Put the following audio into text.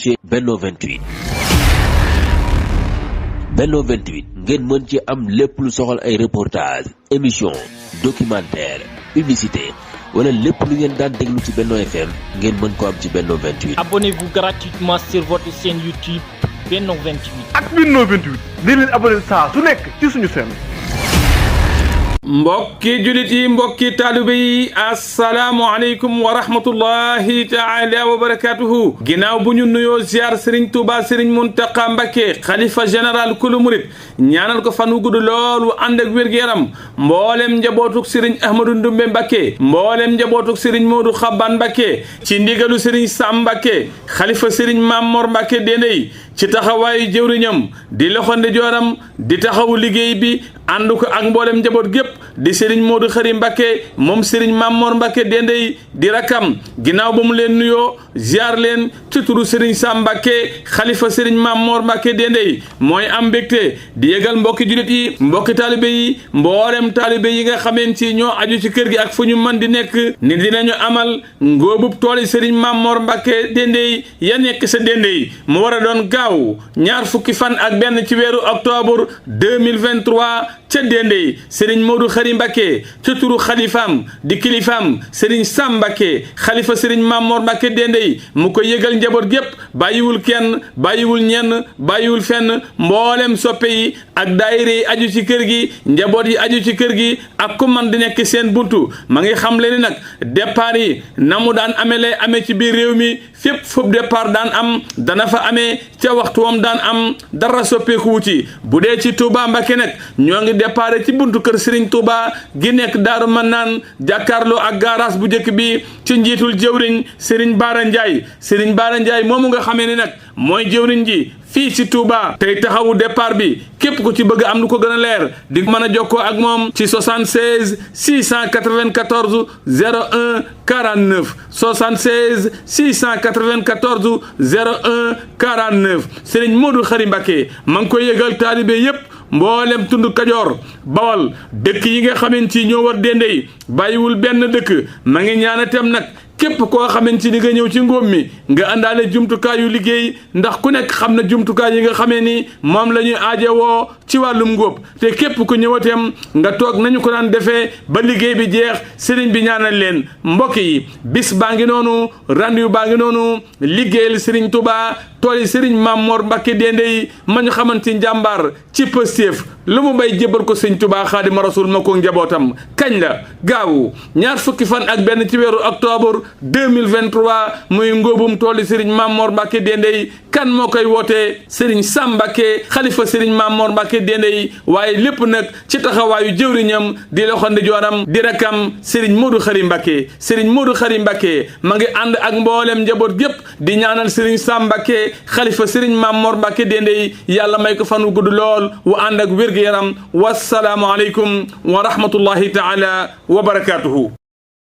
ci Benno 28. Benno 28 ngeen mën ci am lépp lu soxal ay reportage émission documentaire publicité wala lépp lu ngeen daan déglu ci Benno FM ngeen mën ko am ci Benno 28. Abonnez-vous gratuitement sur votre chaîne YouTube Benno 28. ak Benno 28 di leen abonné saa su nekk ci suñu chaîne. mbokki julit yi mbokki taalibe yi asalaamualeykum wa rahmatullahi taala wa barakatuhu ginnaaw bu ñu nuyoo ziar Serigne Touba Serigne Mountakha Mbacké xalifa général kulu murit ñaanal ko fan wu gudd lool wu ànd ak wér-gu-yaram mboolem njabootuk Serigne Ahmadou Ndoumbe Mbacké mboolem njabootuk Serigne Modou Xaban Mbacké ci ndigalu Serigne Sam Mbacké xalifa Serigne Mamor Mbacké Dendey ci taxawaayu jëwriñam di loxo ndeyjooram di taxawu liggéey bi ànd ko ak mboolem njaboot gépp di Serigne Modou Khary Mbacké moom Serigne Mamor Mbacké Dendey di rakam ginnaaw ba mu leen nuyoo ziar leen ci turu Serigne Sam Mbacké xalifa Serigne Mamor Mbacké Dendey mooy am mbégte di yëgal mbokki julit yi mbokki taalibe yi mboolem taalibe yi nga xameen ci ñoo aju ci kër gi ak fu ñu mën di nekk ni dinañu amal ngóobub tooli Serigne Mamor Mbacké Dendey ya nekk sa Dendey mu war a doon gaaw ñaar fukki fan ak benn ci weeru octobre 2023 ca Dendey Serigne Modou Khary Mbacké ca turu xalifaam di kilifaam Serigne Sam Mbacké xalifa Serigne Mamor Mbacké Dendey mu ko yëgal njaboot gépp bàyyiwul kenn bàyyiwul ñenn bàyyiwul fenn mboolem soppe yi ak daayira yi aju ci kër gi njaboot yi aju ci kër gi ak ku man di nekk seen buntu ma ngi xam leen nag départ yi na mu daan amee lay amee ci biir réew mi fépp foofu départ daan am dana fa amee ca waxtu wam daan am dara soppeeku wuti bu dee ci Touba Mbacké nag ñoo ngi départ ci buntu kër Serigne Touba gi nekk Daaru Manaan jàkkaarloo ak garage bu njëkk bi ci njiitul jëwriñ Serigne Bara Ndiaye Serigne Bara Ndiaye moomu nga xamee ne nag mooy jëwriñ ji fii ci Touba tey taxawu départ bi képp ku ci bëgg am lu ko gën a leer di mën a jokkoo ak moom ci 76 694 01 49 76 694 01 49 Serigne Modou Khary Mbacké ma ngi koy yëgal taalibe yépp mboolem tund Kajoor Bawal dëkk yi nga xamante ni ñoo war Dendey bàyyiwul benn dëkk ma ngi ñaan itam nag képp koo xamante ni nga ñëw ci ngóob mi nga àndaale jumtukaay yu liggéey ndax ku nekk xam na jumtukaay yi nga xamee ni moom la ñuy aajowoo ci wàllum ngóob te képp ku ñëwateem nga toog nañu ko daan defee ba liggéey bi jeex sëriñ bi ñaanal leen mbokk yi bis baa ngi noonu rendez-vous baa ngi noonu liggéeyal Serigne Touba tool yi Serigne Mamor Mbacké Dendey ma ñu xamante njàmbaar ci Pastef lu mu bay jébbal ko Serigne Touba Xaadimu Rasuul ma ko njabootam kañ la gaawu ñaar fukki fan ak benn ci weeru octobre 2023 muy ngóobum tooli Serigne Mamor Mbacké Dendey kan moo koy wootee Serigne Sam Mbacké xalifa Serigne Mamor Mbacké Dendey waaye lépp nag ci taxawaayu jëwriñam di loxo ndeyjooram di rakam Serigne Modou Khary Mbacké Serigne Modou Khary Mbacké ma ngi ànd ak mboolem njaboot gépp di ñaanal Serigne Sam Mbacké xalifa Serigne Mamor Mbacké Dendey yàlla may ko fan wu gudd lool wu ànd ak wér-gu-yaram wasalaamu aleykum wa rahmatullahi taala wa barakatuhu